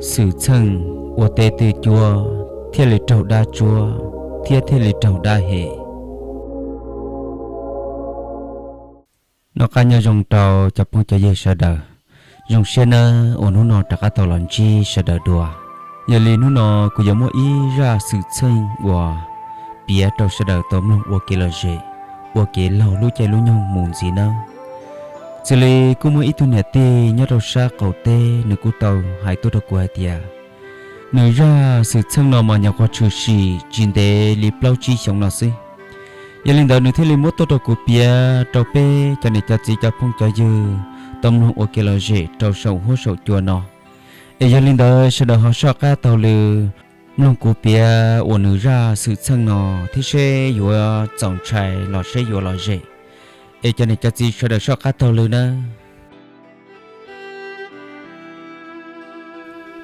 Xwm txheej ua teb twj cuab thiaj li raug dab tsuab thiab thiaj li raug dab hem. Noj qab nyob zoo rau cov phooj cov ywg sawv daws. Zoo siab nawb uas hnub no rov qab tau los ntsib sawv daws dua. Yog li hnub no kuv yuav muaj ib zaj xwm txheej uas piav rau sawv daws tau mloog ua kev lom zem, ua kev laug lub caij lub nyoog mus ntxiv nawb. Xws li kuj muaj ib tug niam tij nyob rau sab qaum teb, nws kuj tau hais tuaj rau kuv hais tias nws zaj xwm txheej no mas nyuam qhuav tshwm sim tsis ntev li plaub tsib xyoos no xwb. Yog li ntawd nws thiaj li muab tuaj rau kuv piav rau peb cov niam cov txiv cov phooj cov ywg tau mloog ua kev lom zem rau saum huab saum cua no. Es yog li ntawd sawv daws ho soj qab taug lw mloog kuv piav uas nws zaj xwm txheej no thiab seb yuav txaus ntshai los seb yuav lom zem. Es cov niam cov txiv sawv daws soj qab taug lw nawb.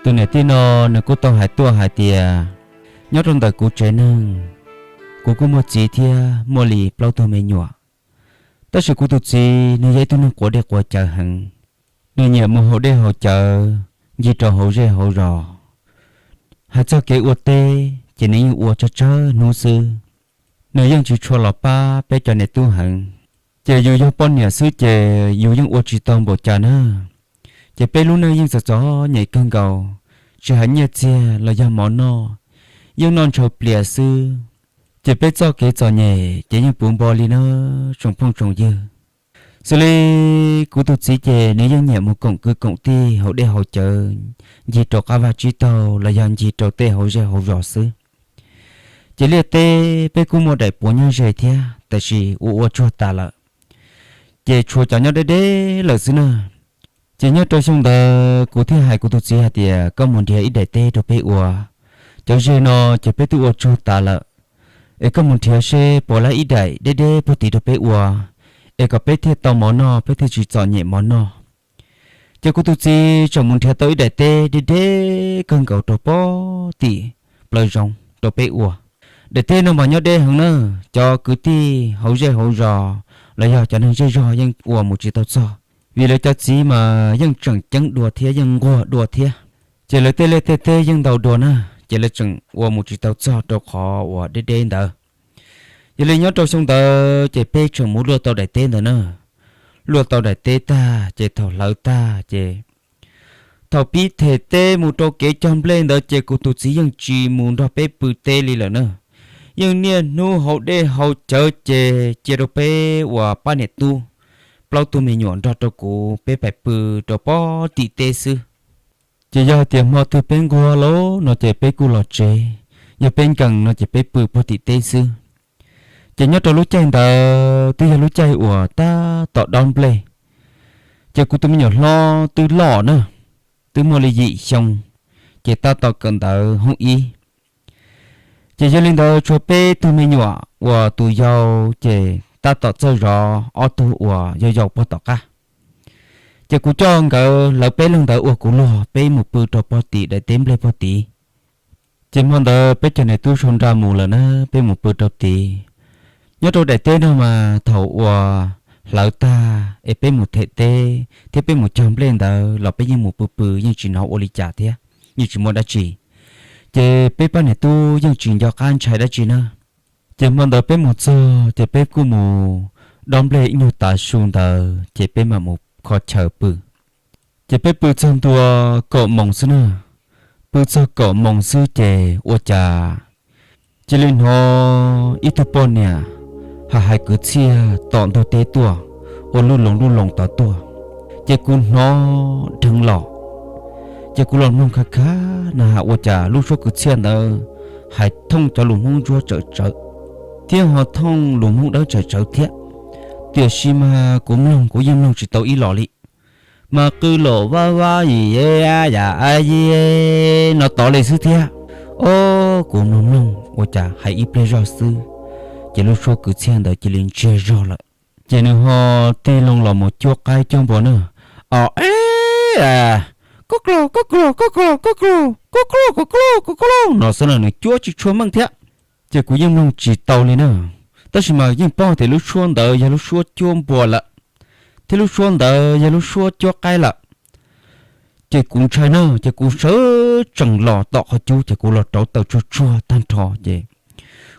Tus niam tij no nws kuj tau hais tuaj hais tias, nyob rau ntawm kuv tsev neeg, kuv kuj muaj txiv thiab muaj li plaub tug me nyuam. Tab sis kuv tus txiv nws yog ib tug neeg quav dej quav cawv heev. Nws nyiam mus haus dej haus cawv ncig rau hauv zej hauv zos. Hais txog kev ua teb ces nws yeej ua tsawg tsawg hnub xwb. Nws yeej tsis tshua los pab peb cov niam tub heev. Ces yus yog poj niam xwb ces yus yeej ua tsis tau npaum cas na. Ces peb lub neej yeej txom txom nyem kawg nkaus, tsis hais nyiaj txiag los yog mov noj, yeej noj ntshaw plias xwb. Ces peb txoj kev txom nyem ces yeej puv npo li na tsoom phooj tsoom ywg. Xws li kuv tus txiv ces nws yeej nyiam mus koom kwv koom tij haus dej haus cawv ncig rau qab vaj tsib taug los yog ncig rau tej hauv zej hauv zos xwb. Ces liaj teb peb kuj muaj daim puav nyob ze thiab, tab sis ua ua tsuag tas lawm, ces tshuav cov nyob deb deb lawm xwb na. Ces nyob rau xyoo ntawd kuv thiaj hais kuv tus txiv hais tias, koj mus nrhiav ib daim teb rau peb ua, cov ze no ces peb twb ua tsuag tas lawm, es koj mus nrhiav seb puas laib ib daim deb deb puag tid rau peb ua, es kom peb thiaj tau mov noj, peb thiaj tsis txom nyem mov noj. Ces kuv tus txiv tseem mus nrhiav tau ib daim teb deb deb kawg nkaus rau pem tim plaws zoov rau peb ua. Daim teb no mas nyob deb heev na, cov kwv tij hauv zej hauv zos los yog cov neeg zej zog yeej ua mus tsis tau txog, vim lawv cov txiv mas yeej tseem ceeb dua thiab yeej nquag dua thiab. Ces lawv tej liaj tej teb yeej ntau dua na, ces lawv tseem ua mus tsis tau txog rau qhov uas deb deb ntawd. Yog li nyob rau xyoo ntawd ces peb tseem mus luaj tau daim teb ntawd na. Luaj tau daim teb tag ces thaum hlawv tag ces thaum pib them teb mus rau kev cog nplej ntawd ces kuv tus txiv yeej tsis mus nrog peb pw teb li lawm na. Yeej niaj hnub haus dej haus cawv ces cia rau peb uas pab niam tub plaub tug me nyuam nrog rau kuv peb pais pw rau pem tim teb xwb. Ces yog tias hmo twg peb nquag lawm no ces peb kuj los tsev, yog peb nkees no ces peb pw pem tim teb xwb. Ces nyob rau lub caij ntawd twb yog lub caij uas tab tom dob nplej, ces kuv tus me nyuam hlob twb loj na, twb muaj li yim xyoo, ces tab tom kawm ntawv hoob ib. Ces yog li ntawd tshuav peb tug me nyuam uas tus yau ces tab tom txawj zov ob tug uas yau yau pog tom qab. Ces kuv coj nkawd lawv peb leeg ntawd ua kuv luag peb mus pw rau pog tim daim teb nplej pog tid. Ces hmo ntawd peb cov niam tub sau nra mus lawm na, peb mus pw rau tid. Nyob rau daim teb no mas thaum uas hlawv tag es peb mus them teb thiab peb mus cog nplej ntawd los peb yeej mus pw pw yeej tsis hnov ua li cas thiab, yeej tsis muaj dab tsi. Ces peb pab niam tub yeej tsis nco qab ntshai dab tsi na. Ces hmo ntawd peb mus txog ces peb kuj mus dob nplej ib nyuag tav su ntawd ces peb mam mus kho chaw pw. Ces peb pw txog ntua kaum moos xwb na, pw txog kaum moos xwb ces ua cas cia li hnov ib tug poj niam hais hais kwv txhiaj tom ntug teb tuaj, ua lub loos lub loos tod tuaj. Ces kuv hnov dheev los, ces kuv los mloog khav khav na has ua cas lub suab kwv txhiaj ntawd hais thooj cov lus Hmoob Ntsuab tsawm tsawv, thiab ho thooj lus Hmoob Dawb tsawm tsawv thiab. Tiam sis mas kuv mloog kuv yeej mloog tsis tau ib los li, mas qw lom vab vab yim yam a yi no tod li xwb thiab. Ob, kuv mloog mloog ua cas hais ib pliag zog xwb, ces lub suab kwv txhiaj ntawd cia li ntsiag zog lawm. Ces nws ho tig loo los mus cuab qaib cuab npua na, o e, koj klo koj klo koj klo koj klo koj klo koj klo koj klo no xwb na, nws cuab tsis tshua meej thiab. Ces kuv yeej mloog tsis tau li na, tab sis mas yeej paub tias lub suab ntawd yog lub suab cuab npua lawm, thiab lub suab ntawd yog lub suab cuab qaib lawm. Ces kuv ntshai na, ces kuv sawv tsees los tom qhov cub, ces kuv los rauv taws tsuag tsuag tag nrho, ces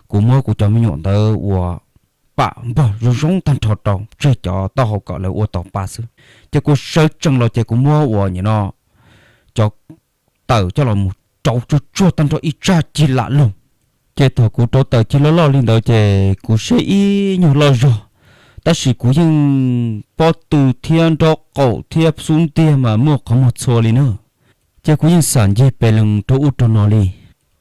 kuv muab kuv cov me nyuam ntawd uas pam npog zoo zoo tag nrho rau tseg cov taub hau kom lawv ua tau pa xwb. Ces kuv sawv tsees los ces kuv muab uas nim no cov taws coj los mus rauv tsuag tsuag tag nrho ib tsag cig lam lug. Ces thaum kuv rauv taws cig loj loj li ntawd ces kuv siab ib nyuag loj zog, tab sis kuv yeej pob tw thiab nraub qaum thiab xub ntiag mas muaj qhov muag txhua li na. Ces kuv yeej xam ncig pes lees rau ub rau no li.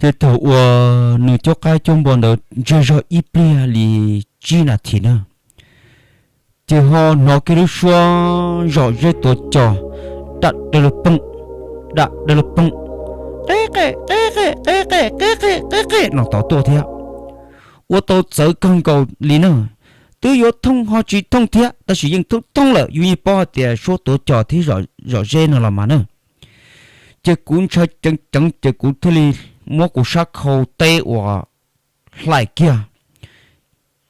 Ces thaum uas nws cuab qaib cuab npua ntawd ntsiag zog ib pliag li tsib nas this na, ces ho hnov kiag lub suab zom zeb tuav cos, dam dawb lug pooj, dam dawb lug pooj, qe qe qe qe qe qe qe qe qe qe no tod tuaj thiab. Ua tau txawv kawg nkaus li na. Twb yuav thooj ho tsis thooj thiab, tab sis yeej thooj thooj lawm, yus yeej paub hais tias suab tuav cos thiab zom zeb no los mas na. Ces kuv ntshai ceev ceev ces kuv thiaj li muab kuv sab khau teb uas hlais kiag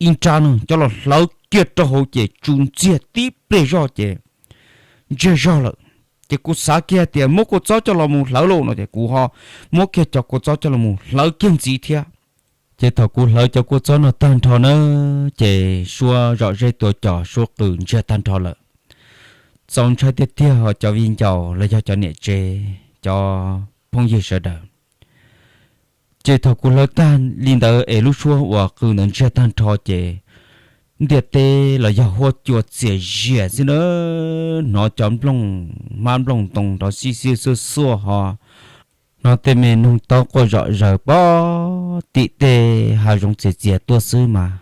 ib nrab no coj los hlawv kiag rau hauv ces tsu ntxiag tib pliag zoj ces ntsiag zog lawm. Ces kuv xav kiag tias muab kua txob coj los mus hlawv lauj no ces kuv ho muab kiag cov kua txob coj los mus hlawv kiag ntxiv thiab. Ces thaum kuv hlawv cov kua txob no tag nrho na, ces suab zom zeb tuav cos suab qw ntsiag tag nrho lawm. Txaus ntshai tiag tiag ho cov viv ncaus los yog cov niam tsev, cov phooj ywg sawv daws. Ces thaum kuv hlawv tag li ntawd es lub suab uas qw ntawd ntsiag tag nrho ces ntiaj teb los yog huab cua txias zias xwb na, hnov cov nplooj hmab nplooj ntoo nrov xib xib xuaj xuaj ho hnov tej me noog taub quaj zom zaws pog tim tej hav zoov txias txias tuaj xwb mas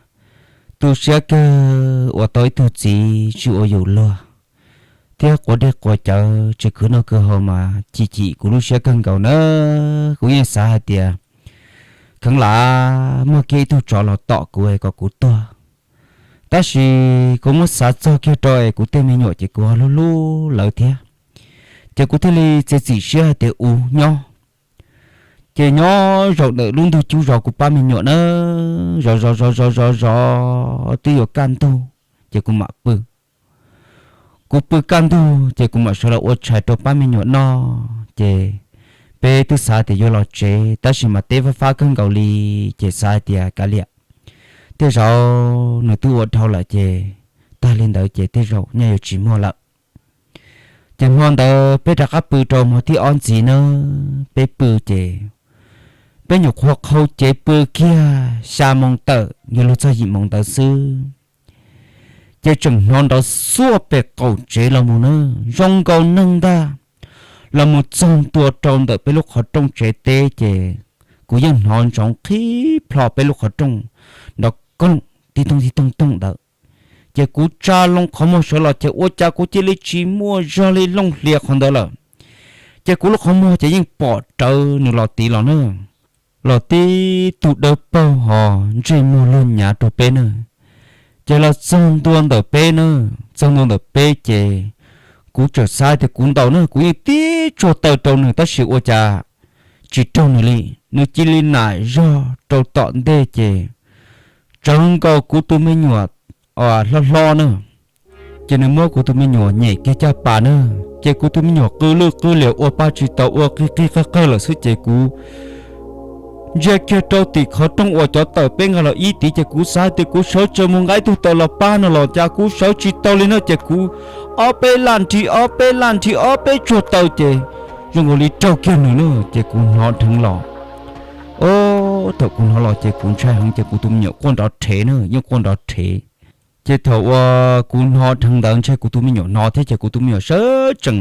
tu siab kawg ua tau ib tug txiv tsis ua yus luag thiab quav dej quav cawv tsis khwv noj khwv haus mas chim chim kuv lub siab kawg nkaus na. Kuv yeej xav hais tias kheev lam muaj kiag ib tug tsov los tom kuv kom kuv tuag. Tab sis kuv muab xav txog kiag rau es kuv tej me nyuam ces kuv ho hlub hlub lawv thiab, ces kuv thiaj li txiav txim siab hais tias ua nyob. Ces nyob zaum ntawm lub ntug cub zov kuv pab me nyuam na, zov zov zov zov zov zov twb yuav kaj ntug, ces kuv mam pw. Kuv pw kaj ntug ces kuv mam sawv los ua tshais rau pab me nyuam noj ces peb twb xav tias yuav los tsev tab sis mas teb fab fab kawg nkaus li, ces xav hais tias kav liam, tej zaum nws twb ua dhau lawm ces tag li ntawd ces tej zaum nyaj yuav tsis muaj lawm. Ces hmo ntawd peb rov qab pw rau hmo thib ob ntxiv na, peb pw ces peb nyuam qhuav qhau cev pw kiag xya moo tawm yuav luag txog yim moo ntawd xwb, ces tseem hnov nrov xuaj pem qaum tsev los mus na, zoo nkaus neeg ntag, los mus txog ntua rau ntawm peb lub qhov rooj tsev teb ces kuv yeej hnov ntsoov qhib plho peb lub qhov rooj nrov kooj tib tooj tib tooj tooj ntawd. Ces kuv tsa loo qhov muag sawv los ces ua cas kuv cia li tsis muaj zog li looj hlias qhov ntawd lawm. Ces kuv lub qhov muag ces yeej pom rawv nws los tid los na, los tib tug dawb paug ho ntsej muag luag nyav rau peb na. Ces los txog ntua ntawm peb na, txog ntua ntawm peb ces kuv txawm xav tias kuv ntaus na, kuv yeej tib tsuag taw rau nws tab sis ua cas tsis raug nws li. Nws cia li nam zog rau tom ntej ces tsawv nkaus kuv tus me nyuam hlob hlob na. Ces nws muab kuv tus me nyuam nyem kiag caj pas na, ces kuv tus me nyuam qw lwj qw liam ua pa tsis tau ua qig qig qawg qawg lawm xwb ces kuv ntsia kiag rau tim qhov rooj uas cov tawm peb nqa los ib tid ces kuv xav tias kuv sawv tsees mus nqa ib tug tawm los pab no los cas kuv sawv tsis tau li na ces kuv ob peb laj nrhi ob peb laj nrhi ob peb tsuag taw ces zoo nkaus li raug kiag nws na ces kuv hnov dheev los. Ob, thaum kuv hnov los ces kuv ntshai heev ces kuv tus me nyuam quaj nrov rhev na, yeej quaj nrov rhev. Ces thaum uas kuv hnov dheev ntawd ntshe kuv tus me nyuam hnov thiab ces kuv tus me nyuam sawv tsees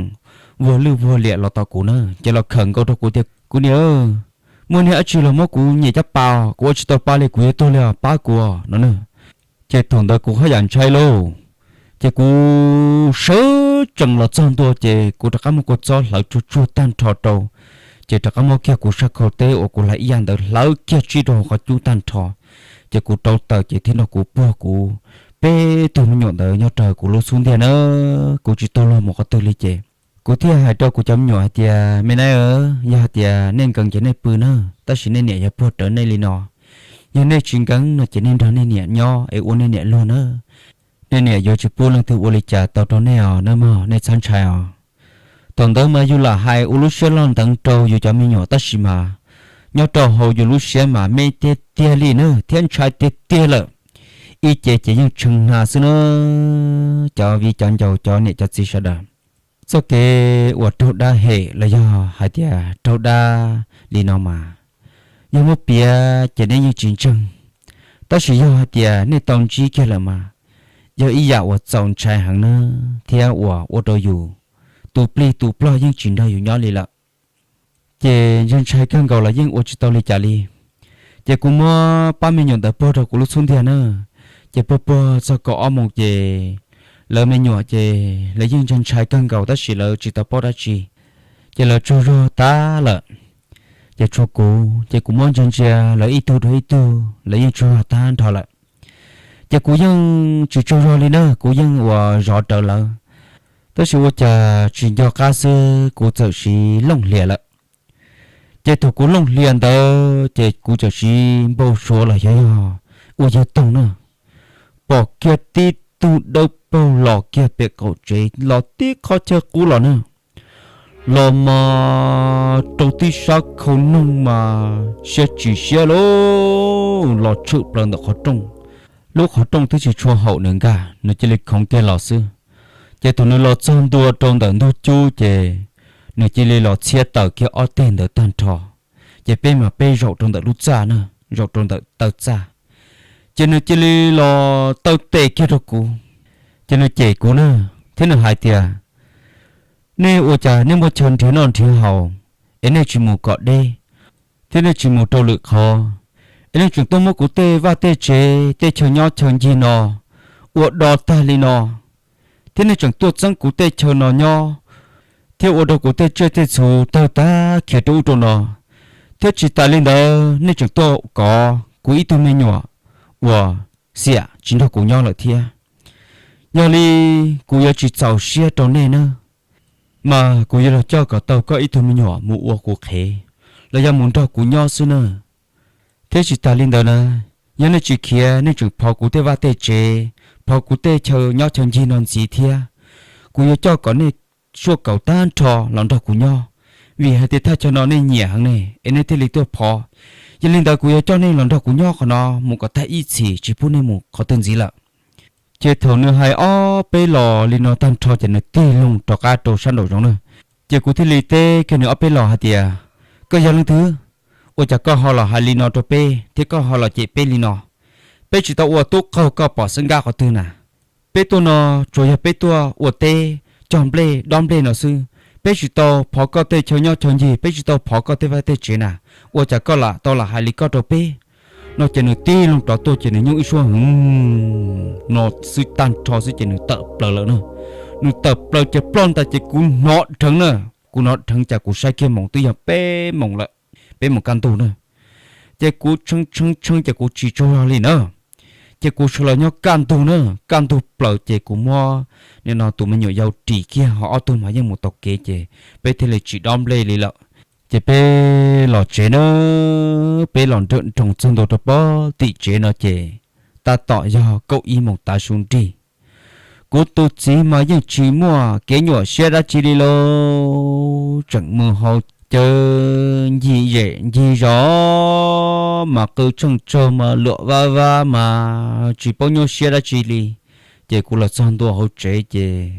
vuag lwj vuag liam los tom kuv na, ces los khawm nkaus rau kuv tias kuv niam, muaj niag dab tsi los muab kuv nyem caj pas, kuv ua tsis tau pa li kuv yuav tuag li os, pab kuv no na. Ces thaum ntawd kuv haj yam ntshai lauj, ces kuv sawv tsees los txog ntua ces kuv rov qab muab kua txob hlawv tsuag tsuag tag nrho rau, ces rov qab muab kiag kuv sab khau teb uas kuv hlais ib yam ntawd hlawv kiag tsib rau hauv qhov cub tag nrho. Ces kuv rauv taws ces thiaj nrog kuv puag kuv peb tug me nyuam ntawd nyob raws kuv lub xub ntiag na, kuv tsis tau luag mus qhov twg li ces kuv thiaj hais rau kuv cov me nyuam hais tias me nab, yog hais tias nej nkees ces nej pw na, tab sis nej niam yog puag rawv nej li no, yog nej tsis nkees no ces nej nrog nej niam nyob es ua nej niam luag na. Nej niam yuav tsis pub leej twg ua li cas tau rau nej os nawb mog, nej txhob ntshai os. Thaum ntawd mas yus lam hais ua lub siab loj nteev rau yus cov me nyuam tab sis mas nyob rau hauv yus lub siab mas me tiag tiag li na thiab ntshai tiag tiag lawm. Ib ce ces yeej tshee hna xwb na. Cov viv cov ncaus cov niam cov txiv sawv daws, txoj kev uas raug dab hem los yog hais tias raug dab li no mas yog muab piav ces nej yeej tsis ntseeg, tab sis yog hais tias nej tau ntsib kiag lawm mas yog ib yam uas txaus ntshai heev na thiab uas ua rau yus tu plig tu plog yeej tsis nrog yus nyob li lawm. Ces ntshai ntshai kawg nkaus los yeej ua tsis tau li cas li. Ces kuv muab pab me nyuam ntawd pog rau kuv lub txhub ntiag na, ces pog pog txog kaum ob moos ces lawv me nyuam ces lawv yeej ntshai ntshai kawg nkaus tab sis lawv tsis tau paub dab tsi, ces lawv tsaug zog tag lawm. Ces tshuav kuv ces kuv muab ntsia ntsia lawv ib tug rau ib tug lawv yeej tsaug zog tag nrho lawm. Ces kuv yeej tsis tsaug zog li na, kuv yeej uas zov rawv lawv, tab sis ua cas tsis nco qab xwb kuv txawm siv looj hlias lawm. Ces thaum kuv looj hlias ntawd ces kuv txawm siv npau suav los xyov yog ua yawg toog na, pom kiag tib tug dawb paug los kiag pem qaum tsev los tib qhov chaw qub los na, los mas rau tib sab khau noog mas siab tsis siab lauj, los tshwm plaws ntawm qhov rooj. Lub qhov rooj twb tsis tshua haum nws nkag nws cia li khoov kiag los xwb. Ces thaum nws los txog ntua rau ntawm ntug cub ces nws cia li los txhiab tawm kiag ob teg ntawd tag nrho, ces peb mas peb zaum rau ntawm lub txaj na, zaum rau ntawm taw txaj, ces nws cia li los taw tes kiag rau kuv. Ces nws cem kuv na, thiab nws hais tias, nej ua cas nej muaj chaw nrhiav noj nrhiav haus es nej tsis mus kom deb, thiab nej tsis mus rau lwm qhov, es nej tseem tuaj muab kuv tej vaj tej tsev tej chaw nyob chaw ncig no ua do tag li no, thiab nej tseem tuaj txeeb kuv tej chaw no nyob, thiab ua rau kuv tej tsiaj tej txhu tawg tag khiav rau ub rau no, thiab tsis tas li ntawd nej tseem tuaj kov kuv ib tug me nyuam uas xiam tsis nrog kuv nyob lawm thiab. Yog li kuv yuav tsis txaus siab rau nej na, mas kuv yuav los coj kom tau koj ib tug me nyuam mus ua kuv qhev los yog mus nrog kuv nyob xwb na. Thiab tsis tas li ntawd na, yog nej tsis khiav nej tseem phov kuv tej vaj tej tsev, phov kuv tej chaw nyob chaw ncig no ntxiv thiab, kuv yuav coj kom nej suaj kaum tag nrho los nrog kuv nyob, vim hais tias thaj chaw no nej nyiam heev ne es nej thiaj li tuaj phov. Yog li ntawd kuv yuav coj nej los nrog kuv nyob qhov no mus kom tag ib txhis tsis pub nej mus qhov twg ntxiv lawm. Ces thaum nws hais ob peb los li no tag nrho ces nws tig loo rov qab rau sab nraum zoov na. Ces kuv thiaj li teb kiag nws ob peb los hais tias, koj yog leej twg? Ua cas koj ho los hais li no rau peb thiab koj ho los cem peb li no? Peb tsis tau ua tub qaug koj pom xeeb nkab qhov twg na. Peb tuaj no tsuas yog peb tuaj ua teb, cog nplej dob nplej no xwb. Peb tsis tau phov koj tej chaw nyob chaw ncig, peb tsis tau phov koj tej vaj tej tsev na. Ua cas koj lam tau lam hais li koj rau peb? No ces nws tig loo rov tuaj ces nws nyooj ib suab hwv no xwb tag nrho xwb ces nws tawm plaws lawm na. Nws tawm plaws ces ploj ntais ces kuv hnov dheev na. Kuv hnov dheev ces kuv saib kiag moos twb yog peb moos lawm, peb moos kaj ntug na. Ces kuv tshee tshee tshee ces kuv tsis tsaug zog li na. Ces kuv sawv los nyob kaj ntug na, kaj ntug plaws ces kuv muab nim no tus me nyuam yaus ris kiag ho ob tug mas yeej mus taus kev ces peb thiaj li tsis dob nplej li lawm. Ces peb los tsev na, peb los nrawm nroos txog ntua rau pem tim tsev no ces tab tom yog kaum ib moos tav su nrig. Kuv tus txiv mas yeej tsis muaj kev nyuam siab dab tsi li lauj, tseem mus haus cawv ncig zem ncig zos mas qw tsheej tsaug mas luam vab vab mas tsis paub nyuaj siab dab tsi li. Ces kuv los txog ntua hauv tsev ces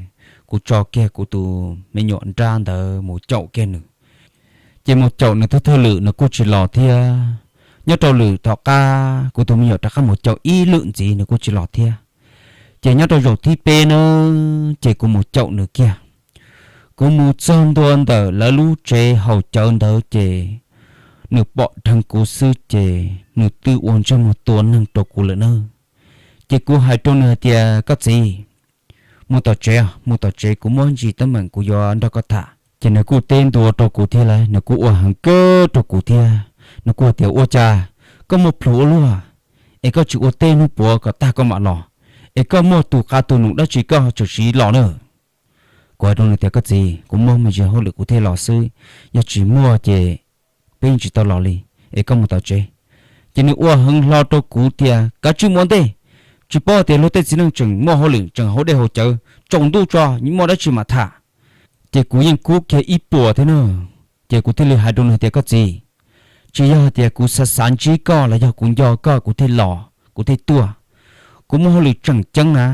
kuv tso kiag kuv tus me nyuam nrab ntawd mus caum kiag nws. Ces mus caum nws thawj thawj lwm nws kuj tsis los thiab. Nyob rau lwm tom qab kuv tus me nyuam rov qab mus caum ib lwm ntxiv nws kuj tsis los thiab. Ces nyob rau zaum thib peb na, ces kuv mus caum nws kiag. Kuv mus txog ntua ntawm lawv lub tsev haus cawv ntawd ces nws pom dheev kuv xwb ces nws twb ua ntsej muag tua neeg rau kuv lawm na. Ces kuv hais rau nws hais tias, koj txiv, mus tom tsev, mus tom tsev, kuv muaj ntsis teeb meem kuv yuav nrog koj tham. Ces nws kuj teb ntua rau kuv thiab lauj, nws kuj ua heev kawg rau kuv thiab. Nws kuj hais tias, ua cas koj muaj plhus ua luaj es koj tsis ua tej hnub puav kom tag koj mam los, es koj muaj tus qa tus num dab tsi koj tseem siv los na? Kuv hais rau nws tias, koj txiv, kuv muaj me ntsis hauj lwm kuv thiaj los xwb, yog tsis muaj ces peb yeej tsis tau los li, es koj mus tom tsev. Ces nws ua heev hlo rau kuv tias, kav tsij mus ua ntej, tsis paub tias luag tej txiv neej tseem muaj hauj lwm tseem haus dej haus cawv, tsaus ntuj tso muaj dab tsi mam tham. Ces kuv yeej kub kiag ib puas thiab na. Ces kuv thiaj li hais rau nws tias, koj txiv, tsis yog hais tias kuv xav xav ntsib koj los yog kuv nco koj kuv thiaj los kuv thiaj tuaj. Kuv muaj hauj lwm tseem ceeb na.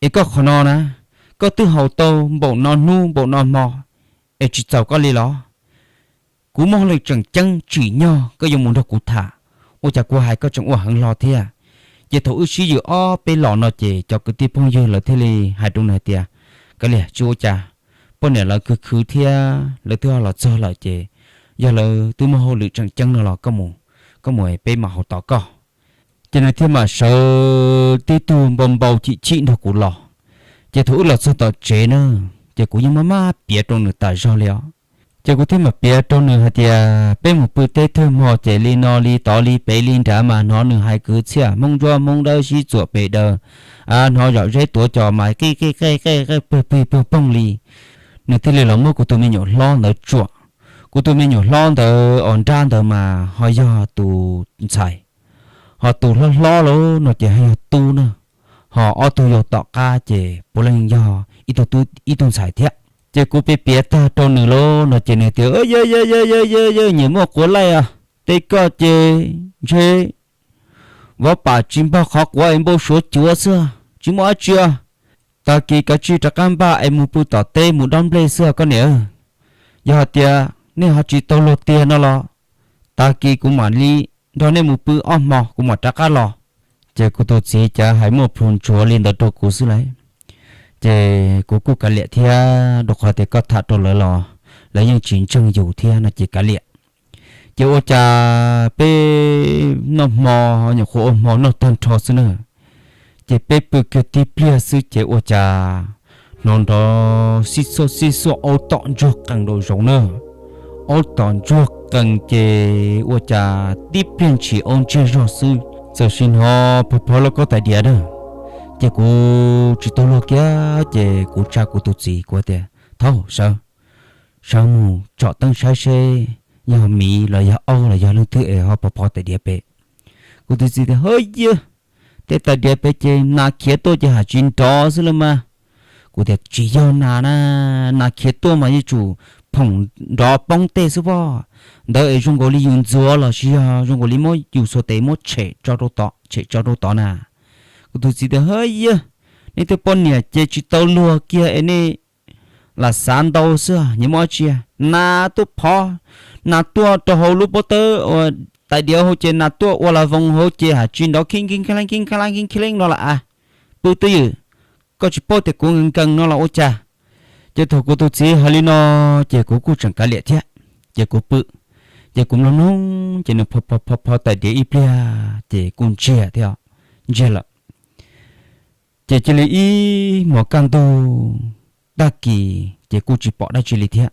Es koj qhov no na, koj twb haus tau npaum no hnub npaum no hmo es tsis txaus koj li los? Kuv muaj hauj lwm tseem ceeb tsim nyog koj yuav mus nrog kuv tham, ua cas kuv hais koj tseem ua heev hlo thiab. Ces thaum wb sib yws ob peb los no ces cov kwv tij phooj ywg lawv thiaj li hais rau nws hais tias, kav liam, tsis ua cas, poj niam lawv khwv khwv thiab lawv twb los txog lawm ces yog lawv twb muaj hauj lwm tseem ceeb no los koj mus, koj mus peb mam haus tos koj. Ces nws thiaj mam sawv tib tug npau npau chim chim nrog kuv los. Ces thaum wb los txog tom tsev na, ces kuv yeej maj maj piav rau nws tas zog li os. Ces kuv thiaj mam piav rau nws hais tias peb mus pw teb thawj hmo ces li no li tod li pem li nrad mas hnov nws hais kwv txhiaj Hmoob ntsuab Hmoob dawb sib txuam pes daws, hnov zom zeb tuav cos mas qij qij qej qej pawg pig pawg poog li. Nws thiaj li los muab kuv tus me nyuam hlob ntawd tsuam. Kuv tus me nyuam hlob ntawd uas nrab ntawd mas ho yog tus ntxhais, ho tus hlob hlob lawm no ces ho yog tub na, ho ob tug yau tom qab ces puav leej yog ib tug tub ib tug ntxhais thiab. Ces kuv piav piav tag rau nws lawm no ces nws tias, yawg yawg yawg yawg yawg, nyias muaj quav laij os, tej koj ces ntshe vov pam tsis npog qhov quav es npau suav cuav xwb, tsis muaj dab tsi. Tag kis kav tsij rov qab npaj es mus pw tom teb mus dob nplej xwb koj niam. Yog hais tias nej ho tsis tau luag tiag no los tag kis kuv mam li nrog nej mus pw ob hmo kuv mam rov qab los. Ces kuv tus txiv cav hais muaj plhus ntsuav li ntawd rau kuv xwb lauj. Ces kuv kuj kav liam thiab, rau qhov tias koj tham rau lawv los lawv yeej tsis ntseeg yus thiab no ces kav liam. Ces ua cas peb noj hmo, nyuam qhuav ua hmo noj tag nrho xwb na, ces peb pw kiag tib pliag xwb ces ua cas hnov nrov xib xuaj xib xuaj aub tom ntsuag qees rau zoov na. Aub tom ntsuag qees ces ua cas tib pliag ntshis aub ntsiag zog xwb txawm sim hnov phov phov lauj kaub tais diav na. Ces kuv tsis tau luag kiag ces kuv tsa kuv tus txiv, kuv tias, thaub, sawv, sawv mus tsom teeb saib seb yog miv los yog aub los yog leej twg es ho phov phov tais diav pem. Kuv tus txiv tias, hawb yawg, tej tais diav pem ces nas khiav tuaj ces ham tsis nrov xwb lauj mas. Kuv tias, tsis yog nas na, nas khiav tuaj mas yuav tsum phoom nrov poob tej xwb pob. Ntawd es zoo nkaus li yus ntxuav los sis yog zoo nkaus li muab yus xuas tes muab tshem tso rau tod, tshem tso rau tod na. Kuv tus txiv tias, hawb yawg, nej tej poj niam ces tsis tau luag kiag es nej lam xav ntau xwb, nyias muaj dab tsi. Nas tuaj phov, nas tuaj rau hauv lub pob tawb uas tais diav hauv ces nas tuaj ua las voos hauv ces ham tsis nrov khib khib kheeb kheeb kheeb kheeb no lam as. Pw twj ywm, koj tsis paub tias kuv nkees nkees no los ua cas. Ces thaum kuv tus txiv hais li no ces kuv kuj tseem kav liam thiab. Ces kuv pw, ces kuv mloog mloog ces nws phov phov phov tais diav ib pliag ces kuj ntsiag thiab, ntsiag lawm. Ces cia li ib hmos kaj ntug tag kis ces kuj tsis pom dab tsi li thiab.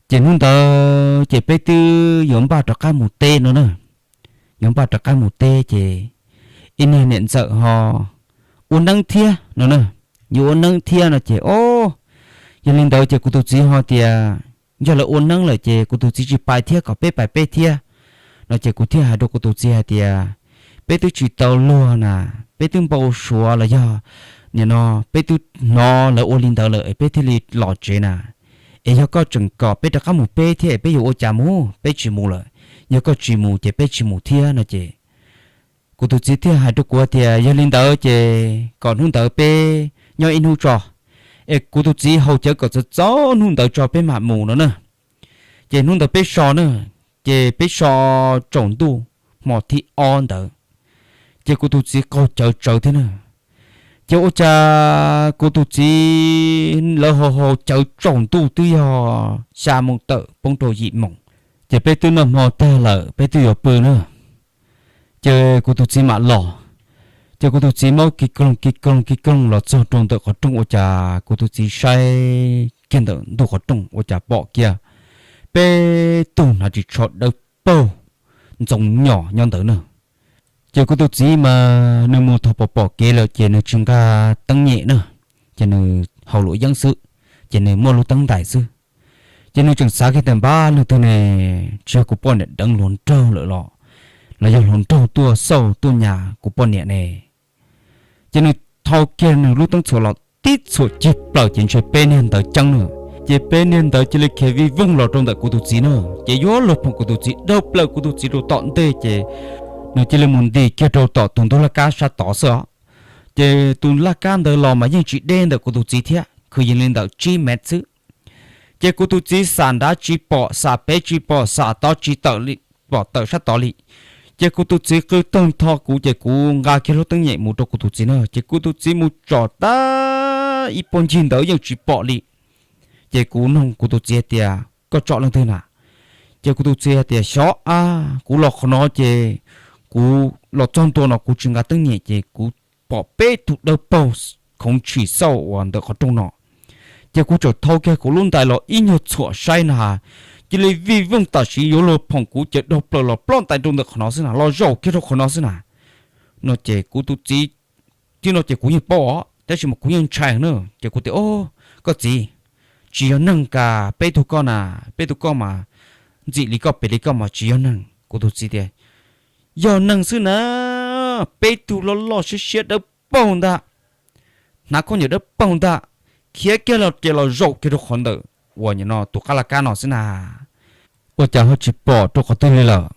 Ces hnub ntawd ces peb twb yuav npaj rov qab mus teb no na. Yuav npaj rov qab mus teb ces ib niag niam ntxawm ho ua neeb thiab no na. Yuav ua neeb thiab no ces o, yog li ntawd ces kuv tus txiv ho tias, yog lawv ua neeb lawm ces kuv tus txiv tsis pais thiab, kom peb pais peb thiab no ces kuv thiaj hais rau kuv tus txiv hais tias, peb twb tsis tau luag na, peb twb npau suav los yog nim no peb twb hnov lawv ua li ntawd lawm es peb thiaj li los tsev na. Es yog koj tseem kom peb rov qab mus peb thiab es peb yuav ua cas mus, peb tsis mus lawm. Yog koj tsis mus ces peb tsis mus thiab no ces kuv tus txiv thiaj hais rau kuv tias, yog li ntawd ces kom hnub ntawd peb nyob ib hnub tso, es kuv tus txiv haus cawv kom txog txog hnub ntawd tso peb mam mus no na. Ces hnub ntawd peb so na, ces peb so tsaus ntuj hmo thib ob ntawd, ces kuv tus txiv qaug cawv tsawv thiab na. Ces ua cas kuv tus txiv lawv haus haus cawv tsaus ntuj twb yog xya moos tawm poob rau yim moos, ces peb twb noj hmo tag lawm peb twb yuav pw na. Ces kuv tus txiv mam los, ces kuv tus txiv maub kis koog kis koog kis koog los txog rau ntawm qhov rooj ua cas kuv tus txiv saib kiag ntawm ntug qhov rooj ua cas pom kiag peb tug hnav ris tsho dawb paug ntxoov nyos nyob ntawd na. Ces kuv tus txiv mas nws mus thaum pom pom kev lawm ces nws tsis nqa teeb nyem na, ces nws haus luam yeeb xwb, ces nws muaj lub teeb ntais xwb. Ces nws tseem xav kiag tias npab leej twg ne, tsis yog kuv poj niam deev hluas nraug lawm los, los yog hluas nraug tuaj xauj tuaj nyas kuv poj niam ne. Ces nws thau kiag nws lub teeb txhuam los tib txhuam cig plaws ces ntshe peb niag ntawd ceeb na. Ces peb niag ntawd cia li khiav vij voog los rau ntawm kuv tus txiv na. Ces yuav luag phoom kuv tus txiv, dhau plaws kuv tus txiv rau tom ntej ces nws cia li mus nti kiag rau tom tus ntug laj kab sab tod xwb os. Ces tus laj kab ntawd los mas yeej tsis deb ntawm kuv tus txiv thiab, kwv yees li ntawm tsib mev xwb. Ces kuv tus txiv xam nrad tsis pom, xam pem tsis pom, xam tod tsis tawm li, pom tawm sab tod li. Ces kuv tus txiv qw tawg ntho kuv ces kuv nqa kiag lub teeb nyem mus rau kuv tus txiv na. Ces kuv tus txiv mus tsom tag ib puag ncig ntawd yeej tsis pom li. Ces kuv nug kuv tus txiv hais tias, koj tsom leej twg na? Ces kuv tus txiv hais tias, xyov a, kuv los qhov no ces kuv los txog ntua no kuv tsis nqa teeb nyem ces kuv pom peb tug dawb paug khoov tshim xauj uas ntawm qhov rooj no. Ces kuv txawm thau kiag kuv lub ntais los ib nyuag txhuam saib na, cia li vij voog tam sim yuav luag phoom kuv ces dhau plaws los ploj ntais rau ntawm qhov no xwb na, los zaum kiag rau qhov no xwb na. No ces kuv tus txiv, tib no ces kuv yeej paub os, tab sis mas kuv yeej ntshai na. Ces kuv tias, o, koj txiv, tsis yog neeg, cas peb tug koj na, peb tug koj mas ntxim li koj pem li koj mas tsis yog neeg. Kuv tus txiv tias, yog neeg xwb na, peb tug loj loj siab siab dawb paug ntag, hnav khaub ncaws dawb paug ntag, khiav kiag los ces los zaum kiag rau qhov ntawm uas nim no tus qab laj kab no xwb na. Ua cas ho tsis pom rau qhov twg li lawm?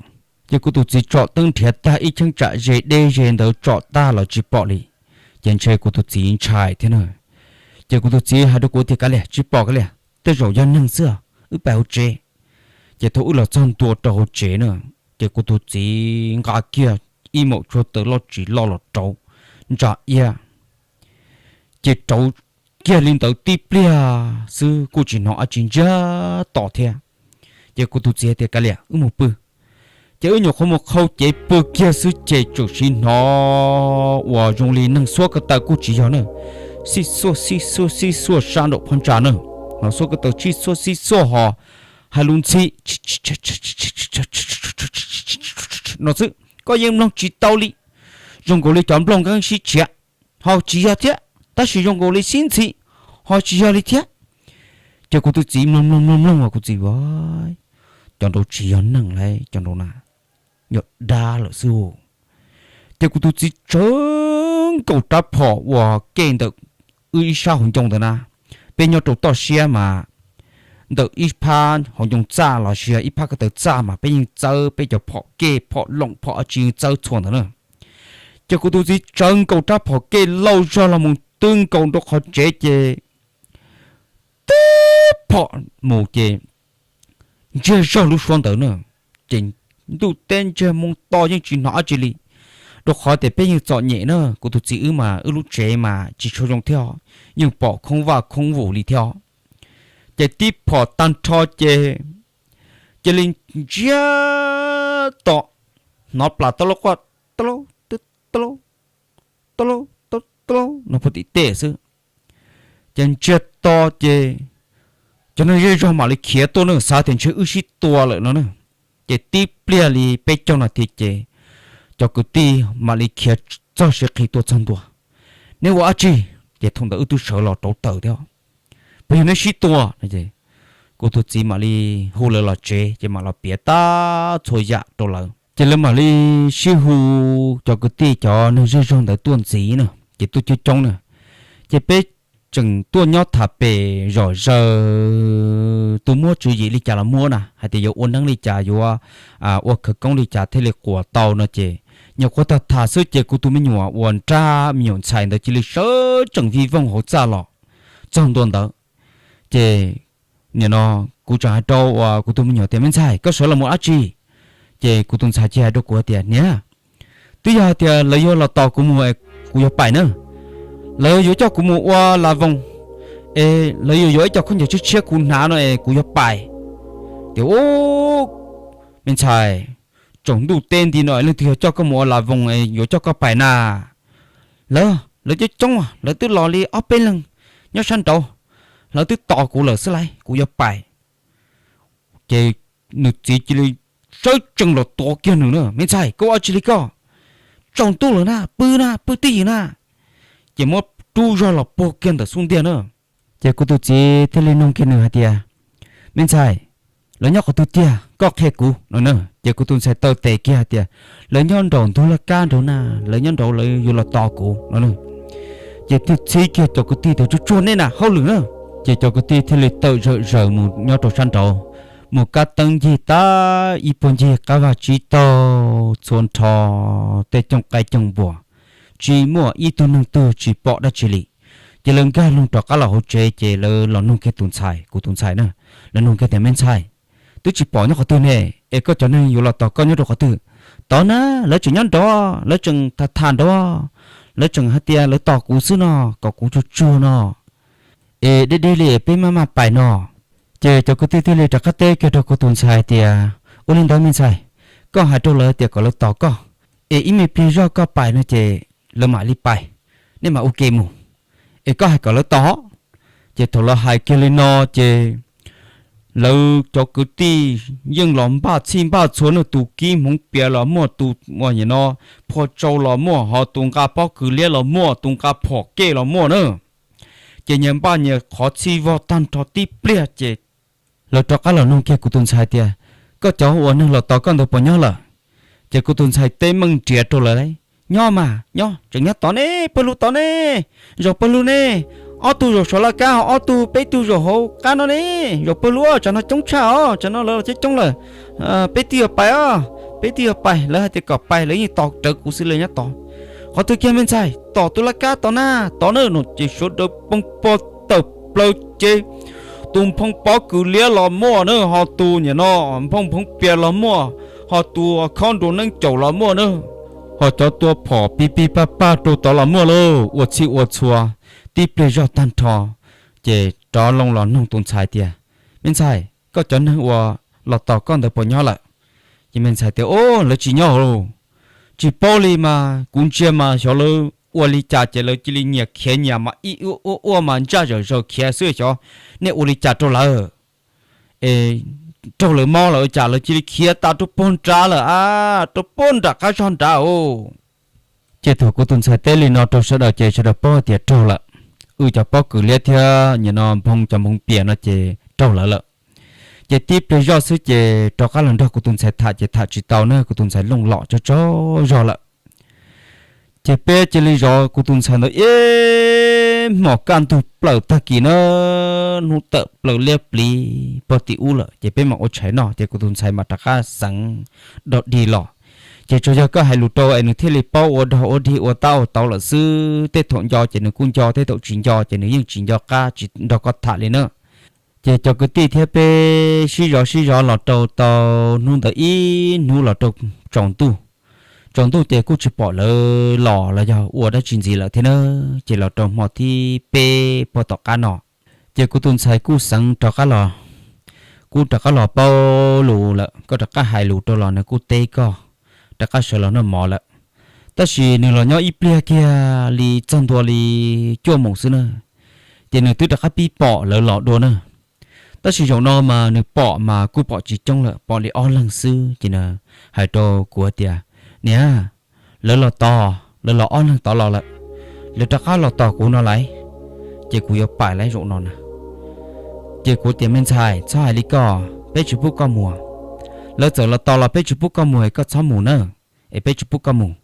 Ces kuv tus txiv tsom teeb nrhiav tag ib cheeb tsam ze deb ze ntawd tsom tag los tsis pom li. Ces ntshe kuv tus txiv ntshai thiab na. Ces kuv tus txiv hais rau kuv tias, kav liam, tsis pom kav liam, tej zaum yog neeg xwb, wb pais hauv tsev. Ces thaum wb los txog ntua rau hauv tsev na, ces kuv tus txiv nqa kiag ib maum tshuaj taws loj tsis loj los rauv ntsa iab. Ces rauv kiag li ntawd tib pliag xwb kuj tsis hnov dab tsi ntsiag to thiab. Ces kuv tus txiv hais tias, kav liam, wb mus pw. Ces wb nyuam qhuav mus qhau cev pw kiag xwb ces txawm sim hnov uas zoo li neeg xuab ko taw, kuj tsis yog na, xib xuaj xib xuaj xib xuaj sab nraum phab ntsa na. Hnov xuab ko taw sib xuaj xib xuaj ho hais lus ntxhi no xwb, koj yeej mloog tsis tau li. Zoo nkaus li cov nplooj nkeeb sib tshiav, ho tsis yog thiab, tab sis zoo nkaus li sib ntxhi, ho tsis yog li thiab. Ces kuv tus txiv mloog mloog mloog mloog uas kuv txiv ua, cov nraud tsis yog neeg lauj, cov nraud na yog dab lawm xwb. Ces kuv tus txiv tsawv nkaus rab phom uas kej ntawm wb ib sab hauv ncoo ntawd na, peb nyob rau toj siab mas ntawm ib phab hauv ncoo txaj los sis ib phab ko taw txaj mas peb yeej txawb peb cov phom kej phom loom phom dab tsi yeej txawb txhua ntawd na. Ces kuv tus txiv tsawv nkaus rab phom kej lauj zog los mus twb nkaus rau qhov tsev ces tib phom mus ces ntsiag zog lub suab ntawd na. Ces ntuj teb ntsiag moo to yeej tsis hnov dab tsi li, rau qhov tias peb yeej txom nyem na, kuv tus txiv wb mas wb lub tsev mas tsis tshua zoo thiab, yeej pom khoob vaj khoob vus li thiab. Ces tib phom tag nrho ces cia li ntsiag to, hnov plas tau lub quaj ta lab ta lab ta lab no puag tim tej xwb. Ces ntsiag to ces cov neeg zej zog mam li khiav tuaj na, xav tias ntshe wb sib tua lawm no na. Ces tib pliag li peb caug nas this ces cov kwv tij mam li khiav txog siav qhi tuaj txog ntua. Neb ua dab tsi? Ces thaum ntawd wb twb sawv los rauv taws thiab. Puas yog neb sib tua? Kuv tus txiv mam li hu lawv los tsev ces mam los piav tag txhua yam rau lawv. Ces lawv mam li sib hu cov kwv tij cov neeg zej zog ntawd tuaj ntxiv na, ces tuaj coob coob na. Ces peb tseem tuaj nyob tham pem zom zaws, tus muab tswv yim li cas los muab na, hais tias yuav ua neeb li cas, yuav ua khawv koob li cas thiaj li quas tau no ces nyuam qhuav tham tham xwb ces kuv tus me nyuam uas nrab me nyuam ntxhais ntawd cia li sawv tsees vij voog hauv txaj los txog ntua ntawd. Ces nim no kuv tseem hais rau uas kuv tus me nyuam tias, me ntxhais, koj sawv los mus dab tsi? Ces kuv tus ntxhais cia hais rau kuv tias, niam, twb yog hais tias lawv yuav los tos kuv mus es kuv yuav pais na. Lawv yuav coj kuv mus ua las voos es lawv yuav yuav ib co khaub ncaws tshiab tshiab kuv hnav no es kuv yuav pais. Tias, u, me ntxhais, tsaus ntuj teb nti no leej twg yog coj koj mus ua las voos es yuav coj koj pais na? Lawv, lawv coob coob, lawv twb los li ob peb leeg nyob sab nraud, lawv twb tos kuv lawm xwb lauj, kuv yuav pais. Ces nws txiv cia li sawv tsees los tuav kiag nws na, me ntxhais, koj ua dab tsi li koj? Tsaus ntuj lawm na, pw na, pw twj ywm na. Ces muab rub zog los puag kiag ntawm xub ntiag na. Ces kuv tus txiv thiaj li nug kiag nws hais tias, me ntxhais, lawv nyob qhov twg tiag, koj qhia kuv no na. Ces kuv tus ntxhais taw tes kiag hais tias, lawv nyob nraum ntug laj kab nraud na, lawv nyob nraud, lawv yuav los tos kuv no na. Ces thiaj txhib kiag cov kwv tij tias, Tsuag tsuag nej na, hauj lwm na. Ces cov kwv tij thiaj li tawm zawm zaws mus nyob rau sab nraud, mus kab teeb ncig tag ib puag ncig qab vaj tsib taug txhua nrho tej cooj qaib cooj npua, tsis muaj ib tug neeg twg tsis pom dab tsi li. Ces lawv nkag loo rov qab los hauv tsev, ces lawv los nug kiag tus ntxhais, kuv tus ntxhais na, lawv nug kiag tias, Me ntxhais, twb tsis pom nyob qhov twg ne, es koj cov neeg yuav los tos koj nyob rau qhov twg? Tod na, lawv tseem nyob nrov, lawv tseem tham tham nrov, lawv tseem hais tias lawv tos kuv xwb no, kom kuv tsuag tsuag no, es deb deb li peb maj maj pais no. Ces cov kwv tij thiaj li rov qab teb kiag rau kuv tus ntxhais tias, Ua li ntawd me ntxhais, koj hais rau lawv tias kom lawv tos koj, es ib me pliag zog koj pais no ces lawv mam li pais, nej mam ua ke mus, es koj hais kom lawv tos. Ces thaum lawv hais kiag li no ces lawv cov kwv tij yeej los npaj txhij npaj txhua, nws tus kib hmoov pias los muaj, tus ua no phua tsau los muaj, ho tus nqa pob kws liab los muaj, tus nqa phom kej los muaj na. Ces nyias npaj nyias qhov txhij vog tag nrho tib pliag ces lawv rov qab los nug kiag kuv tus ntxhais tias, Koj cov uas neeg los tos koj ntawd puas nyob lawm? Ces kuv tus ntxhais teb meej nriav rau lawv, Nyob mas nyob, tseem nyob tod ne, pawg lug tod ne, zaum pawg lug ne, ob tug zaum saum laj kab, ob tug peb tug zaum hauv qab no ne, zaum pawg lug, tsam no coob tshaj os, tsam no lawv los coob coob lawm, peb twb yuav pais os, peb twb yuav pais, lawv hais tias kom pais, lawv yeej tos rawv kuv xwb li nyob tod. Qhov twg kiag me ntxhais? Tom tus laj kab tod na, tod na no. Ces sawv daws poob pob tawm plaws ces tus nphoo pob kws liab los muaj na, ho tus nim no nphoo hmoov pias los muaj, ho tus khob nruas neeb caum los muaj na, ho cov tua phom pig pig pag pag rau tod los muaj lauj. Ua txhij ua txhua tib pliag zog tag nrho, ces rov loo los nug tus ntxhais tias, Me ntxhais, koj cov neeg uas los tos koj ntawd puas nyob lawm? Ces me ntxhais tias, Ub, lawv tsis nyob hauv lauj. Tsis paub li mas, kuv ntsia mas xyov lawv ua li cas ces lawv cia li nyias khiav nyias mas ib ua ua mas ntsaj zawm zaws khiav xwb, xyov nej ua li cas rau lawv, es raug lawv mob lawm ua cas lawv cia li khiav tas rau puag nrad lawm a, rau puag nram qab zog nrad os. Ces thaum kuv tus ntxhais teb li no rau sawv daws ces sawv daws paub tias raug lawm, wb cov pob kws liab thiab nim no nphoo cov nphoo pias no ces raug lawv lawm. Ces tib pliag zoj xwb ces rov qab los nrog kuv tus ntxhais tham ces tham tsis tau na, kuv tus ntxhais looj lom tsaug tsaug zog lawm. Ces peb cia li zov kuv tus ntxhais ntawd ib hmos kaj ntug plaws tag kis na, hnub tawm plaws liab pliv pog tim ub lawm ces peb mam ua tshais noj ces kuv tus ntxhais mam rov qab xeev dog dig los. Ces tsuas yog koj hais lus rau es nws thiaj li paub ua dog ua dig ua tab ua tau lawm xwb, tej thaum nco ces nws kuj nco, tej thaum tsis nco ces nws yeej tsis nco qab tsis nrog koj tham li na. Ces cov kwv tij thiab peb sib zov sib zov los rau tau hnub ntawd ib hnub los rau tsaus ntuj. Tsaus ntuj ces kuj tsis pom lawv los los yog ua dab tsi ntxiv lawm thiab na, ces los rau hmo thib peb puag tom qab no, ces kuv tus ntxhais kuj xeev rov qab los, kuj rov qab los paub lus lawm, koj rov qab hais lus rau los nws kuj teb koj, rov qab sawv los noj mov lawm. Tab sis nws los nyob ib pliag kiag li txog ntua li cuaj moos xwb na, ces nws twb rov qab pib pom lawv los dua na. Tab sis zaum no mas nws pom mas kuj pom tsis coob lawm, pom li ob leeg xwb ces nws hais rau kuv tias, Niam, lawv los tos, lawv los ob leeg tod los lawm, lawv rov qab los tos kuv no lawm, ces kuv yuav pais lawm zaum no na. Ces kuv tias, Me ntxhais, txhob hais li koj, peb tsis pub koj mus. Lawv txawm los tos los peb tsis pub koj mus es koj txhob mus na, es peb tsis pub koj mus.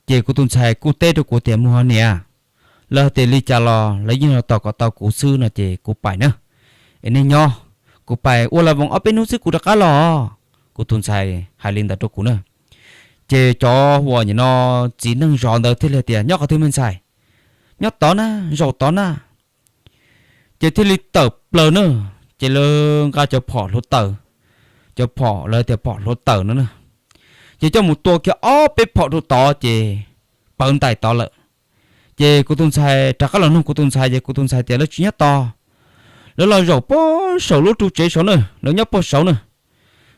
Ces kuv tus ntxhais kuj teb rau kuv tias, Mus ho niam, lawv hais tias li cas los lawv yeej los tos kom tau kuv xwb no ces kuv pais na. Es nej nyob, kuv pais ua la voos ob peb hnub xwb kuv rov qab los. Kuv tus ntxhais hais li ntawd rau kuv na. Ces cov uas nim no txiv neej zov ntawd thiaj li tias, Nyob qhov twg me ntxhais? Nyob tod na, zaum tod na. Ces thiaj li tawm plaws na, ces lawv nqa cov phom hluav taws, cov phom lawv tias phom hluav taws no na, ces coj mus tua kiag ob peb phom rau tod ces pawv ntais tod lawm. Ces kuv tus ntxhais rov qab los nug kuv tus ntxhais ces kuv tus ntxhais tias, Lawv tsis nyob tod, lawv los zaum puag saum lub ru tsev saud na, lawv nyob puag saud na.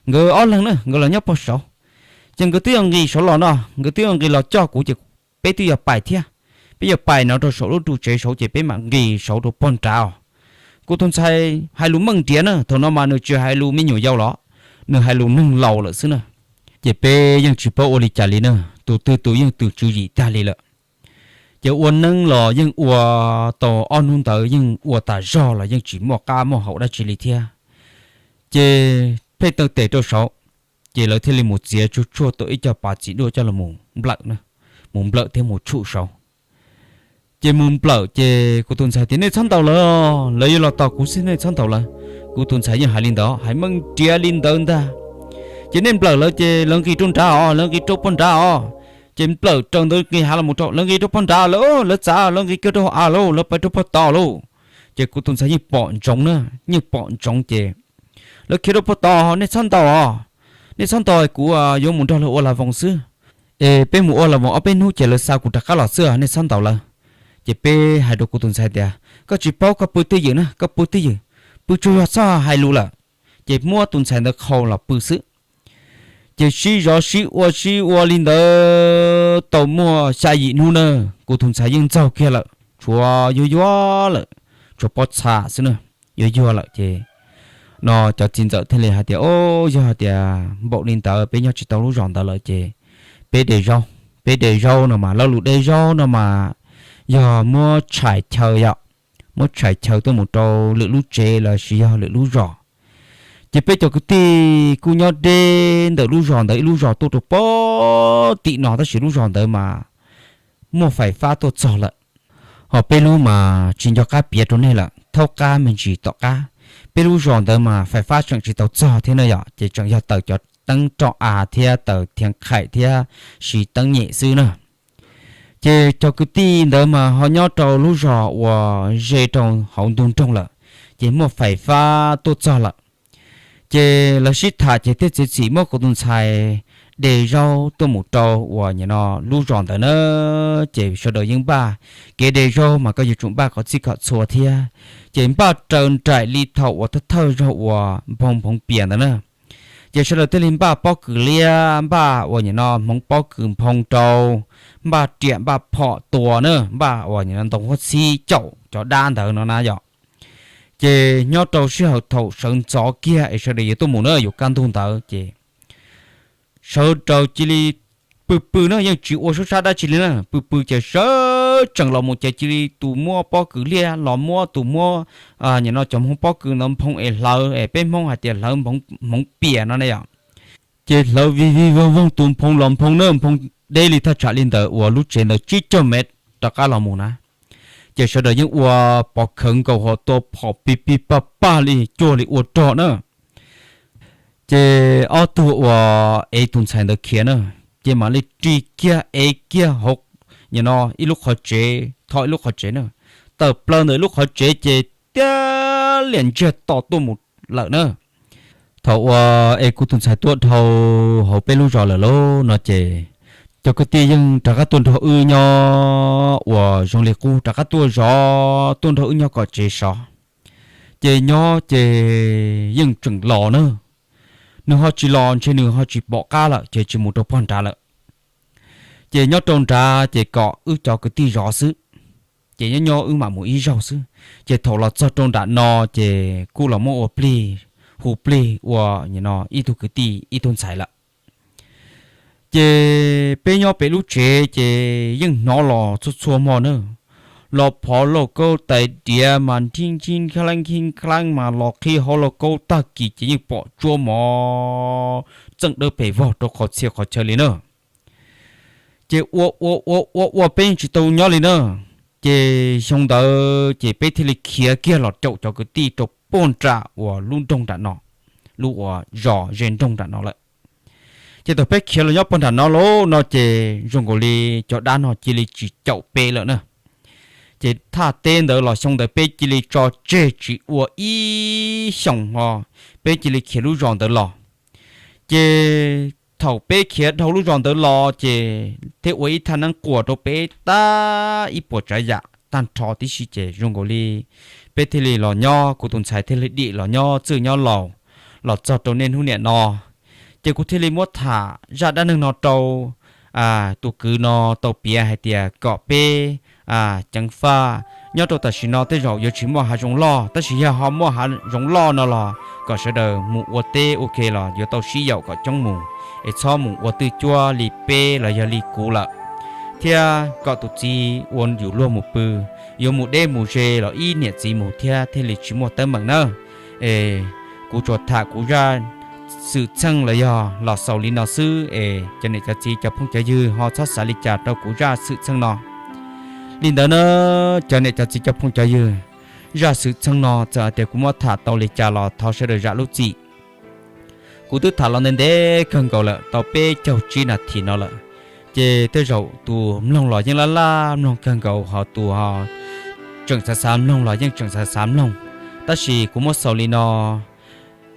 Nkawd ob leeg na, nkawd los nyob puag saud. Ces nkawd twb yuav nqis saud los no, nkawd twb yuav nqis los coj kuv ces peb twb yuav pais thiab. Peb yuav pais no rau saum lub ru tsev saud ces peb mam nqis saud rau puag nrad os. Kuv tus ntxhais hais lus meej nriav na, thaum no mas nws tsis hais lus me nyuam yaus los, nws hais lus neeg laus lawm xwb na. Ces peb yeej tsis paub ua li cas li na, tus twg tus yeej twm tswv yim tag li lawm. Ces ua neeb los yeej ua tau ob hnub ntawd yeej ua tas zog los yeej tsis muaj qab muaj haum dab tsi li thiab. Ces pheej taw tes rau saud, ces lawv thiaj li mus txiav tsuag tsuag tau ib co pas txiv duaj coj los nplawm, mus nplawm thiab mus tshum saud. Ces mus nplawm ces kuv tus ntxhais tias, nej txhob ntaus lawv, lawv yuav los tos kuv xwb, nej txhob ntaus lawv. Kuv tus ntxhais yeej hais li ntawd, hais meej tiav li ntawd ntag. Ces nej nplawm lawv ces lawv nqis rau nrad os, lawv nqis rau pog nrad os. Ces nplawm raws ntawd nqis hav los mus rau, lawv nqis rau pog nrad lawm, lawv txav, lawv nqis kiag rau hauv av lauj, lawv pais rau pog tod lauj. Ces kuv tus ntxhais yeej pom ntsoov na, yeej pom ntsoov ces, lawv khiav rau pog tod, nej txhob ntaus os, nej txhob ntaus, kuv yuav mus nrog lawv ua las voos xwb. Es peb mus ua las voos ob peb hnub ces lawv xa kuv rov qab los xwb, nej txhob ntaus lawv. Ces peb hais rau kuv tus ntxhais tias, koj tsis paub, koj pw twj ywm na, koj pw twj ywm, pw tsaug zog, txhob hais lus lawm. Ces muab tus ntxhais ntawd qhau los pw xwb. Ces sib zov sib ua sib ua li ntawd tau muaj xya yim hnub na, kuv tus ntxhais yeej ntxaug kiag lawm, tshuav yuag yuag lawm, tshuav pob txha xwb na, yuag yuag lawm ces no cov txiv ntxawm thiaj li hais tias, o, yog hais tias npaum li ntawd peb nyob tsis tau lub zos ntawd lawm ces peb de zaub, peb de zaub no mas, lo lus de zaub no mas yog muab tshais chaw yom, muab tshais chaw tuaj mus rau lwm lub tsev los sis yog lwm lub zos. Ces peb cov kwv tij kuj nyob deb ntawm lub zos ntawd ib lub zos tuaj rau pem tim no, tab sis lub zos ntawd mas muaj fais fab tuaj txog lawm. Ho peb lub mas tsis nco qab piav rau nej lawm, thaub qab me ntsis tom qab. Peb lub zos ntawd mas fais fab tseem tsis tau txog thiab na yom, ces tseem yog taws cov teeb roj av thiab taws thiav qhaim thiab siv teeb nyem xwb na. Ces cov kwv tij ntawd mas ho nyob rau lub zos uas ze rau hauv ntug nroog lawm, ces muaj fais fab tuaj txog lawm. Ces lawv sib tham ces thiaj txiav txim muab kuv tus ntxhais de zaub tuaj mus rau uas nim no lub zos ntawd na. Ces sawv daws yeej npaj, kev de zaub mas koj yuav tsum npaj kom txhij kom txhua thiab. Ces npaj raws nraim li thaum uas thawj thawj zaug uas nphoo nphoov pias ntawd na. Ces sawv daws thiaj li npaj pob kws liab, npaj uas nim no hmoov pob kws nphoo rau, npaj riam npaj phom tua na, npaj uas nim no ntoo huab txhib caum cov dab ntawd no na yom. Ces nyob rau sij hawm thaum sawv ntxov kiag es sawv daws yuav tuaj mus na, yuav kaj ntug ntawd ces sawv daws cia li pw pw na, yeej tsis ua suab sab dab tsi li na, pw pw ces sawv tsees los mus ces cia li tus muab pob kws liab los muab, tus muab nim no cov hmoov pob kws ntawd nphoo es hlawv, es peb Hmoob hais tias hlawv hmoov pias no ne yom. Ces hlawv vij vij voog voog tus nphoo los nphoo na, nphoo deb li thaj tsam li ntawd uas lub tsev ntawd tsib caug mev rov qab los mus na. Ces sawv daws yeej ua pov khawv nkaus ho tua phom pig pig pag pag li cuag li ua rog na. Ces ob tug uas ev tus ntxhais ntawd khiav na, ces mam li rig kiag ev kiag hauv nim no ib lub qhov tsev, tho ib lub qhov tsev na, tawm plaws ntawm ib lub qhov tsev ces tiab liam ntsiag to tuaj mus lawm na. Thaum uas es kuv tus ntxhais tuaj dhau hauv peb lub zos lawm lauj no ces cov kwv tij yeej rov qab tuaj nrog wb nyob uas zoo li qub rov qab tuaj zov tuaj nrog wb nyob kom tsev sov. Ces nyob ces yeej tseem los na, nws ho tsis los ntshe nws ho tsis pom qab lawm ces tsis mus rau pog nrad lawm. Ces nyob rau nrad ces kom wb cov kwv tij zov xwb, ces nyob nyob wb mam mus ib zaug xwb. Ces thaum los txog rau nram no ces kuj los muab ua plig, hu plig ua nim no ib tug kwv tij ib tug ntxhais lawm. Ces peb nyob pem lub tsev ces yeej hnov los txhua txhua hmo na, los phov lauj kaub tais diav mas nrhib nrhib nkhib nkhib mas los qhib hauv lauj kaub tag kis ces yeej pom tsuab mov txeej dawb pes vog rau qhov txhia qhov chaw li na. Ces ua ua ua ua ua peb yeej tsis tau nyob li na. Ces xyoo ntawd ces peb thiaj li khiav kiag los caum cov kwv tij rau puag nram uas lub nroog nram no, lub uas zos ze nroog nram no lawm. Ces thaum peb khiav los nyob puag nram no lauj no ces zoo nkaus li cov dab no cia li tsis caum peb lawm na. Ces thaj teb ntawd los xyoo ntawd peb cia li tso tseg tsis ua ib xyoos ho peb cia li khiav lub zos ntawd los. Ces thaum peb khiav dhau lub zos ntawd los ces thiaj ua ib thaj neeb quas rau peb tag ib puas tsav yam tag nrho tib si ces zoo nkaus li peb thiaj li los nyob, kuv tus ntxhais thiaj li dim los nyob txwj nyob laus los txog rau niaj hnub niam no. Ces kuv thiaj li muab tham zaj dab neeg no rau tus kwv no tau piav hais tias kom peb ceev faj. Nyob rau tam sim no tej zaum yuav tsis muaj hav zoov loj, tab sis yog ho muaj hav zoov loj no los kom sawv daws mus ua teb ua ke los yuav tau sib yaum kom coob mus, es txhob mus ua twj cuab li peb los yog li kuv lawm, thiab kom tus txiv ua yus luag mus pw, yuav mus deb mus ze los ib niam txiv mus thiab thiaj li tsis muaj teeb meem na. Es kuv tsuas tham kuv zaj xwm txheej los yog los xaus li no xwb es cov niam cov txiv cov phooj cov ywg ho txhob xav li cas rau kuv zaj xwm txheej no. Li ntawd na, cov niam cov txiv cov phooj cov ywg, zaj xwm txheej no txawm hais tias kuv muab tham tau li cas los thov sawv daws zam lub txim. Kuv twb tham los ntev ntev kawg nkaus lawm tau peb caug tsib nas this no lawm, ces tej zaum tus mloog los yeej laj laj mloog kawg nkaus, ho tus ho tseem xav xav mloog los yeej tseem xav xav mloog. Tab sis kuv muab xaus li no,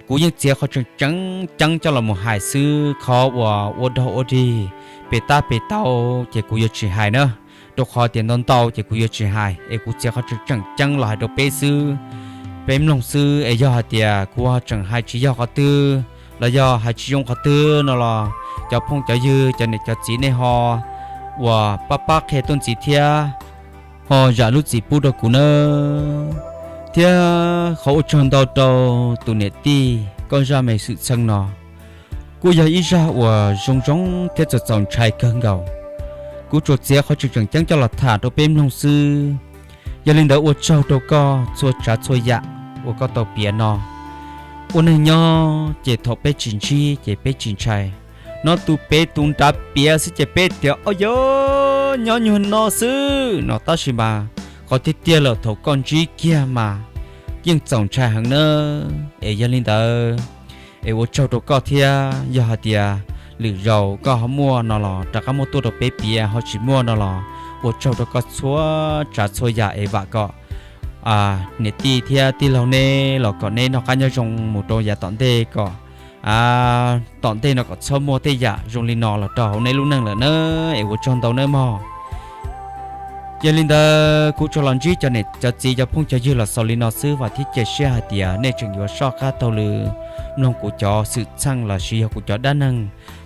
kuv yeej txiav qhov tseem tseem ceeb coj los mus hais xwb, qhov uas ua dog ua dig, pem tab pem tau, ces kuv yuav tsis hais na, rau qhov tias ntau ntau ces kuv yuav tsis hais, es kuv txiav qhov tseem tseem ceeb los hais rau peb xwb, peb mloog xwb. Es yog hais tias kuv tseem hais tsis yog qhov twg los yog hais tsis zoo qhov twg no los cov phooj cov ywg cov niam cov txiv nej ho uas pab pab qhia tuaj ntxiv thiab, ho zam lub txim pub rau kuv nawb. Thiab qhov ua tsaug ntau rau tus niam tij koj zaj me xwm txheej no, kuj yog ib zaj uas zoo zoo thiab txaus txaus ntshai kawg nkaus. Kuv tsuas txiav qhov tseem tseem ceeb coj los tham rau peb mloog xwb. Yog li ntawd ua tsaug rau koj txhua tsav txhua yam uas koj tau piav no. Ua neeg nyob ces thaum peb tsis ntsib ces peb tsis ntshai. No tus pem tus nrad piav xwb ces peb tias o yog nyob nyuag no xwb no, tab sis mas qhov tiag tiag lawm thaum koj ntsib kiag mas yeej txaus ntshai heev na. Es yog li ntawd, es ua tsaug rau koj thiab. Yog hais tias lwm zaus koj ho muaj no los rov qab muab tuaj rau peb piav, ho tsis muaj no los ua tsaug rau koj txhua tsav txhua yam es vam kom niam tij thiab tij laug neb los kom neb noj qab nyob zoo mus rau yav tom ntej, kom tom ntej no kom txhob muaj tej yam zoo li no los rau hauv neb lub neej lawm na. Es ua tsaug ntau nawb mog. Yog li ntawd kuv tsuas los ntsib cov niam cov txiv cov phooj cov ywg los xaus li no xwb, vam thiab cia siab hais tias nej tseem yuav soj qab taug lw mloog kuv cov xwm txheej los sis yog kuv cov dab neeg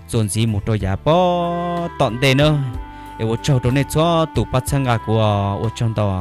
txuas ntxiv mus rau yav pem tom ntej na. Es ua tsaug rau nej txhua tus pab txhawb nqa kuv, ua tsaug ntau.